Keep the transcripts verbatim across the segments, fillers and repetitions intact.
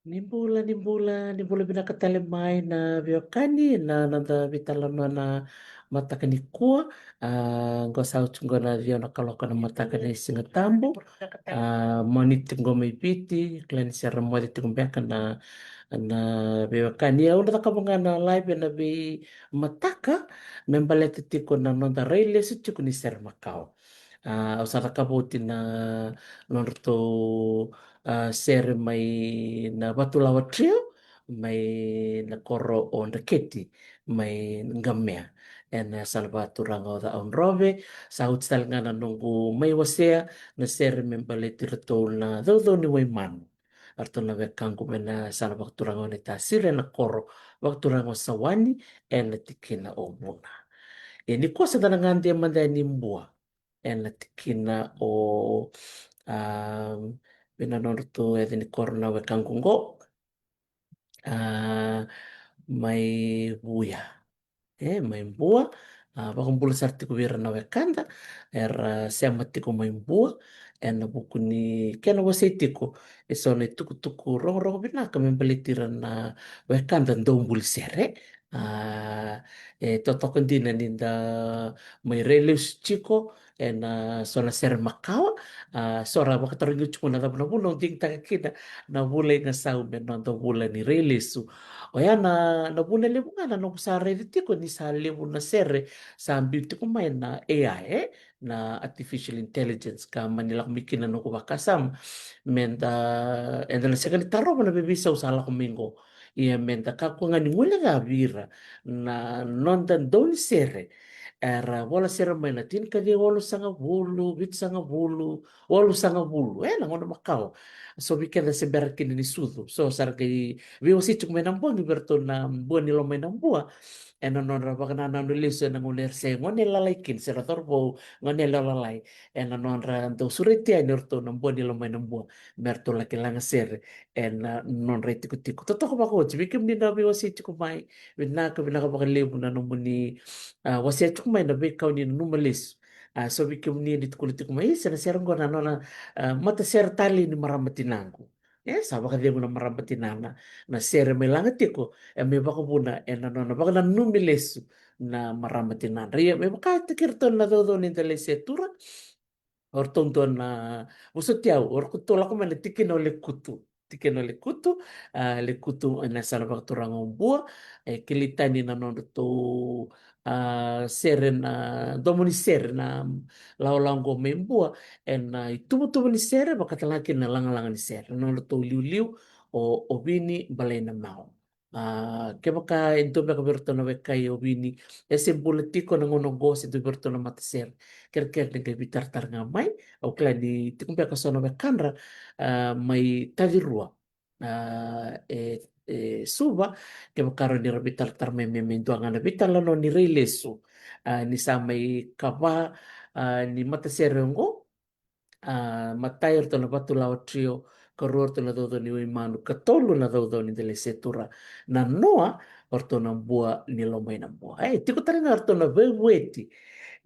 Ni bula, ni bula, ni bula vinaka tale mai na veiwekani na noda veitalanoa na mataka nikua. A, qo sa oti qo na ciwa na kaloko na mataka ni Siga Tabu. A, Moniti qo mai Viti, kila ni sera moce tiko beka na, na veiwekani. Au na cakava ga na live ena veimataka me baleta tiko na noda rai lesu tiko ni sere makawa. A, au sa cakava oti na nodratou, a, sere mai na Vatulawa Trio, mai na koro o Dreketi, mai Qamea. Ena yasana vakaturaga o Cakaudrove, sa oti tale ga na noqu mai wasea na sere me baleti iratou na caucau ni Waimanu. Aratou na wekaqu mai na yasana vakaturaga o Naitasiri ena koro vakaturaga o Sawani, ena tikina o Vuna. E nikua sa da na gade mada yani Bua, ena tikina o, a, vei na nodratou yaca ni koro na wekaqu qo. A, mai Vuya. E, mai Bua. A, vakabula sara tiko vei ira na wekada era sema tiko mai Bua, ena vuku ni kena wasei tiko eso na itukutuku rogorogo vinaka me baleti ira na wekada dau buli sere. A, e totoka dina ni da mai rai lesu tiko ena so na sere makawa. A, so ra vakatarogi tiko na cava na vuna au digitaka kina na vula i gasau me noda vula ni rai lesu. Oya na, na vuna levu ga na noqu sa raica tiko ni sa levu na sere sa biu tiko mai na A I, e, na artificial intelligence, ka mani lako mai kina noqu vakasama. Meda, eda na sega ni tarova na veiveisau sa lako mai qo. Ia meda kakua ga ni guilecavi ira na noda dau ni sere. Era vola sere mai na tinikaciwa walusagavulu, vitusagavulu, walusagavulu, e, na gauna makawa. So vei keda se bera kina ni sucu. So sa ra qai veiwasei tiko mai na bogi vei iratou na Bua ni Lomainabua, ena nodra vakanananu lesu ena gauna era se gone lalai kina, se ra cauravou gone lalai, ena nodra dau sureti yani o iratou na Bua ni Lomainabua me ratou laki lagasere ena nodra itikotiko. Totoka vakaoti vei kemuni na veiwasei tiko mai. Vinaka, vinaka vakalevu na nomuni, a, wasea tiko mai na veika o ni nanuma lesu. A, so vei kemuni ni tukuna tiko mai, "Isa, na sere qo na nona, a, matasere talei ni marama tinaqu." E, sa vakacegu na marama tinana, na sere mai laga tiko, e mai vakavuna ena nona vakananumi lesu na marama tinadra. Ia me vakataki iratou na caucau ni Delaisere Tura, o ratou dua na, vosoti au, o ratou lako mai na tikina o Lekutu. Tikina o Lekutu, a, Lekutu ena yasana vakaturaga o Bua, e kilai tani na nodratou, a, sere na, domo ni sere na lawalawa qo mai Bua, ena ituvatuva ni sere, vakatalega kina na lagalaga ni sere, na nodratou liuliu o, o Vini Balainamau. A, kevaka e dua beka vei iratou na weka i o Vini e se bula tiko na gauna oqo, se dua vei iratou na matasere, kerekere ni qai veitaratara ga mai. Au kila ni tiko beka so na wekadra, a, mai Tacirua, a, e, e Suva, kevaka rawa ni ra veitaratara mai me, me dua ga na veitalanoa ni rai lesu, a, ni sa mai kava, a, ni matasere oqo. A, matai o ratou na Vatulawa Trio, karua o ratou na Caucau ni Waimanu, katolu na Caucau ni Delaisere Tura, na noa o ratou na Bua ni Lomainabua. E tiko tale ga o ratou na veivueti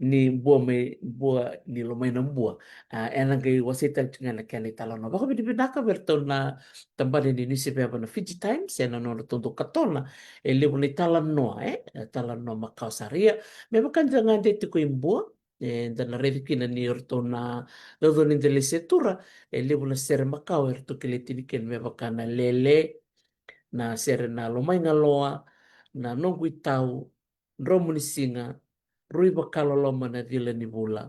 ni Bua mai, Bua ni Lomainabua. A, ena qai wasei tale tiko ga na kena italanoa vakavinavinaka vei ratou na tabana ni niusiveva na Fiji Times ena nodratou dau katona e levu na italanoa, e, italanoa makawa sara. Ia me vaka ni da gade tiko i Bua, eda na raica kina ni o ratou na Caucau ni Delaisere Tura, e levu na sere makawa eratou kilai tini kina, me vaka na Lele, na sere na Lomaigaloa, na Noqu Itau, Dromu ni Siga, Rui Vakaloloma na Cila ni Vula,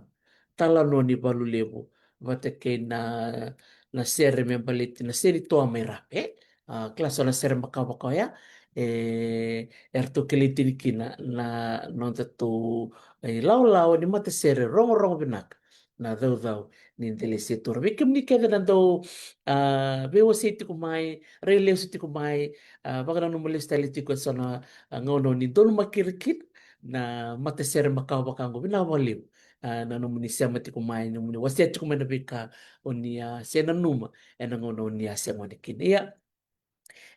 Talanoa ni Valu Levu, vata kei na, na sere me baleti na Seni Toa mai Rape. A, kila so na sere makawa vaka oya, e, eratou kilai tini kina na nodatou, e, ilawalawa ni matasere rogorogo vinaka, na Caucau ni Delaisere Tura. Vei kemuni kece na dau, a, veiwasei tiko mai, rai lesu tiko mai, a, vakananuma lesu tale tiko eso na, a, gauna o ni donumaki ira kina na matasere makawa vaka oqo, vinaka vakalevu, a, na nomuni sema tiko mai, nomuni wasea tiko mai na veika o ni a se nanuma ena gauna o ni a se gone kina. Ia,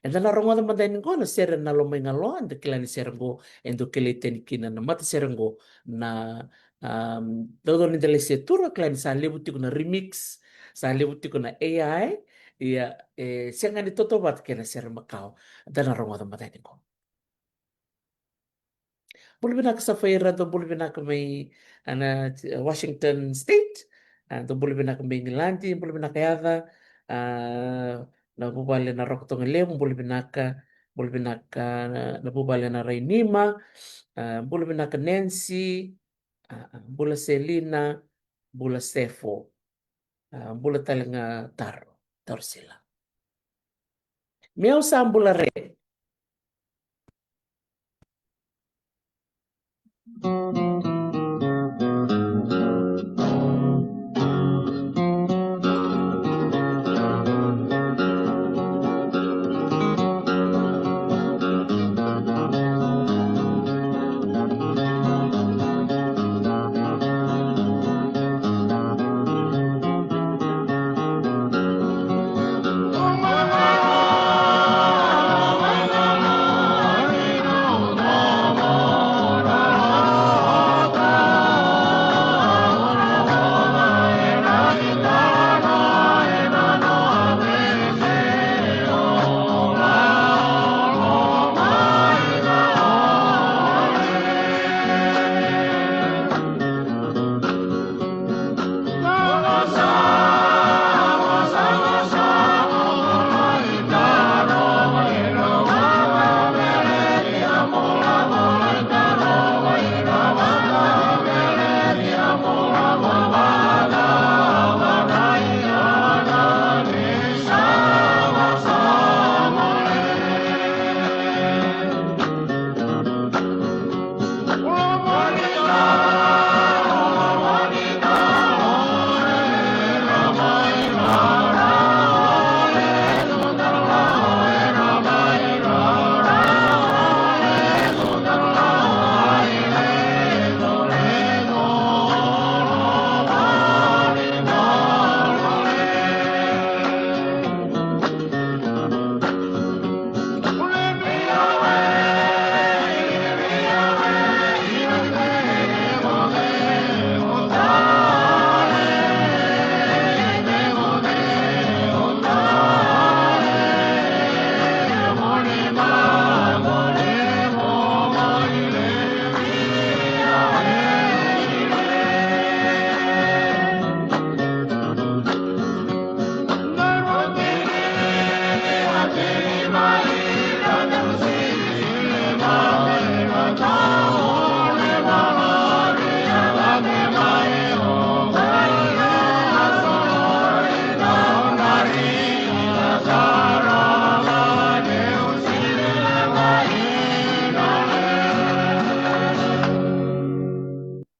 eda na rogoca mada yani qo na sere na Lomaigaloa, eda kila ni sere qo e dau kilai tani kina na matasere qo na, am, Caucau ni Delaisere Tura, kila ni sa levu tiko na remix, sa levu tiko na A I, Ia, e sega ni tautauvata kei na sere makawa da na rogoca matani qo. Bula vinaka Safaira, dou bula vinaka mai na Washington State. A, dou bula vinaka mai Igiladi, bula vinaka Yaca. A, na vuvale na Roko Toga Levu, bula vinaka, bula vinaka na, na vuvale na Rainima. A, bula vinaka Nancy. A, a, bula Selina, bula Sefo. A, bula tale ga Taro, Taro Sila. Meu sa bula re.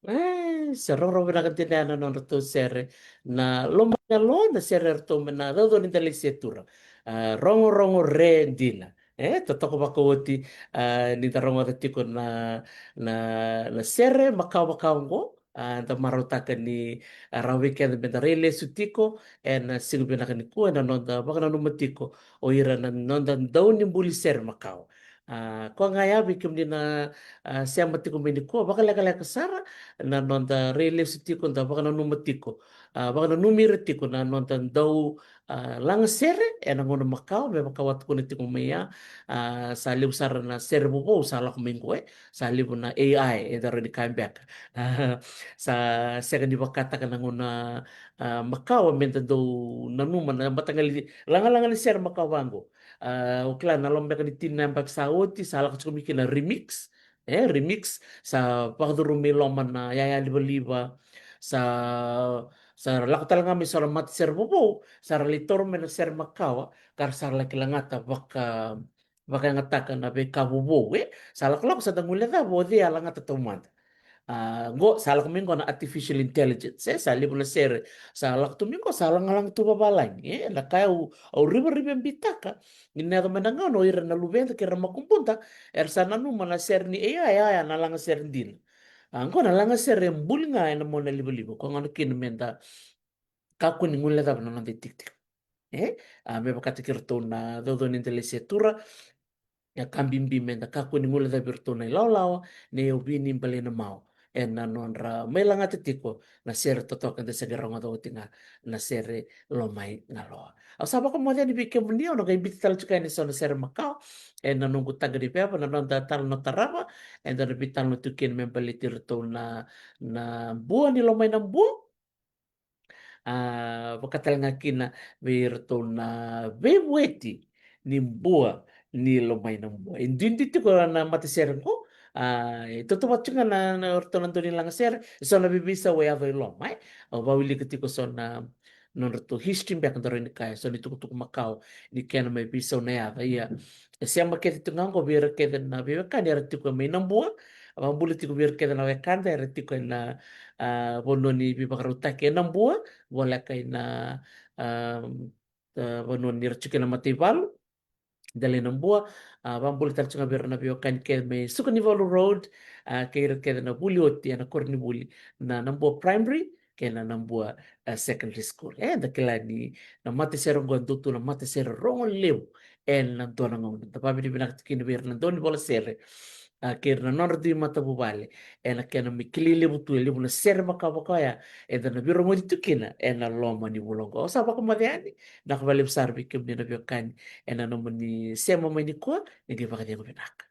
E, sa rogorogo vinaka dina na nodratou sere. Na loma ni yalo na sere eratou mai na Caucau ni Delaisiatura. A, rogorogo re dina. E, totoka vakaoti, a, ni da rogoca tiko na, na, na sere makawa vaka oqo. A, da marautaka ni, a, rawa vei keda me da rai lesu tiko ena siga vinaka nikua ena noda vakananuma tiko o ira na noda dau ni buli sere makawa. A, koya ga ya vei kemuni na, a, sema tiko mai nikua, vakalekaleka sara na noda rai lesu tiko, da vakananuma tiko, a, vakananumi ira tiko na noda dau, a, lagasere ena gauna makawa, me vaka au a tukuna tiko mai ya. A, sa levu sara na sere vovou sa lako mai qo, e, sa levu na A I eda rawa ni kaya beka. Sa sega ni vakataka na gauna, a, makawa me da dau nanuma na mataqali lagalaga ni sere makawa vaqo. A, o kila na loma beka ni tini na yabaki sa oti, sa lako tiko mai kina remix. E, remix, sa vakacurumi loma na yayalivaliva. Sa, sa lako tale ga mai so na matasere vovou, sa ra lai toro mai na sere makawa, ka ra sa laki lagata vaka, vakayagataka na veika vovou, e. Sa lakolako sa da guilecava o cei a lagata taumada. A, qo, sa lako mai qo na artificial intelligence, e, sa levu na sere sa lako tu mai qo, sa lagalaga tu vavalagi, e, na ka au, au rivariva bitaka, ni na yaco mai na gauna o ira na luveda kei ira na makubuda, era sa nanuma na sere ni A I, a, a, na lagasere dina. A, qo na lagasere e buli ga ena mona livaliva, ko gauna kina me da kakua ni guilecava na noda itikotiko. E, a, me vakataki iratou na Caucau ni Delaisiatura, e ka bibi me da kakua ni guilecavi iratou na ilawalawa, ne o vini balei na mau. ena nodra mai lagata tiko na sere totoka eda sa qai rogoca oti ga, na sere Lomai Galoa. Au sa vakamoce yani vei kemuni, au na qai biuta tale tiko yani eso na sere makawa ena noqu taqa ni veva, na noda tala no tarava, eda na veitalanoa tiko kina me baleti iratou na, na bua ni Lomai na Bua. A, vaka tale ga kina vei iratou na veivueti ni bua ni Lomai na Bua. E duidui tiko na matasere qo, a, e tautauvata tiko ga na, na ratou na dau ni lagasere, eso na veiveisau e yaco i loma, e. Au vawilika tiko so na nodratou history beka, daru ni kaya, so ni tukutuku makawa ni kena mai veisau na yaca. Ia, e sema kece tiko ga qo vei ira kece na veiwekani era tiko mai Nabua. Au vakabula tiko vei ira kece na wekada era tiko ena, a, vanua ni veivakarautaki e Nabua, voleka ina, a, a, vanua ni ra tiko ena mataivalu, Delainabua. A, vakabula tale tiko ga vei ira na veiwekani kece mai Sukanivalu Road, a, kei ira kece na vuli oti ena koronivuli na Nabua Primary kei na Nabua, a, Secondary School. E, da kila ni na matasere qo e dua tu na matasere rogo levu ena dua na gauna. Da vakavinavinaka tiko kina vei ira na dau ni vola sere, a, kei ira na nodra dui matavuvale, ena kena mai kilai levu tu e levu na sere vakavaka oya eda na veirogoci tu kina ena loma ni vula oqo. Au sa vakamoce yani, vinaka vakalevu sara vei kemuni na veiwekani ena nomuni sema mai nikua, ni qai vakacegu vinaka.